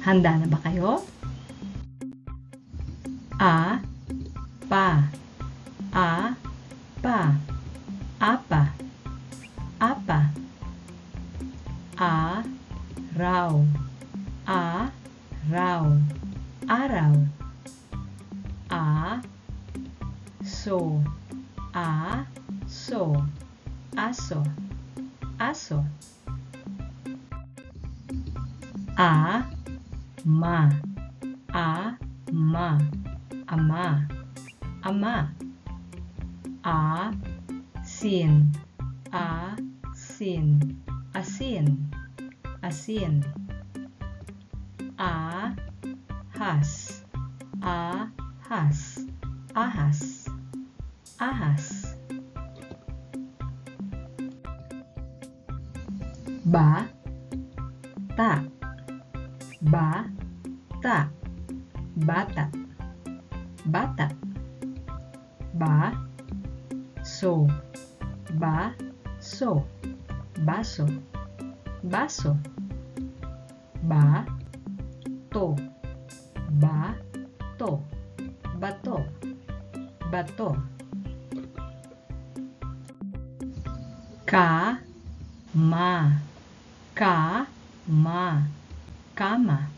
Handa na ba kayo? A, pa, a, pa, apa, apa. A, raw, a, raw, araw. A, so, a, so, aso, aso. A, ma, a, ma, ama, ama. A, sin, a, sin, asin, asin. A, has, a, has, ahas, ahas. Ba, ta, ba, ta, bata, bata. Ba, so, ba, so, baso, baso. Ba, to, ba, to, bato, bato. Ka, ma, ka, ma, kama,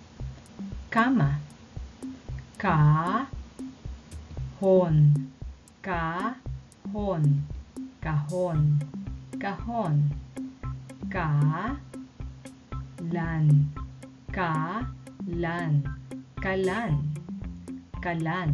kama. Ka, hon, ka, hon, kahon, kahon. Ka, lan, ka, lan, kalan, kalan.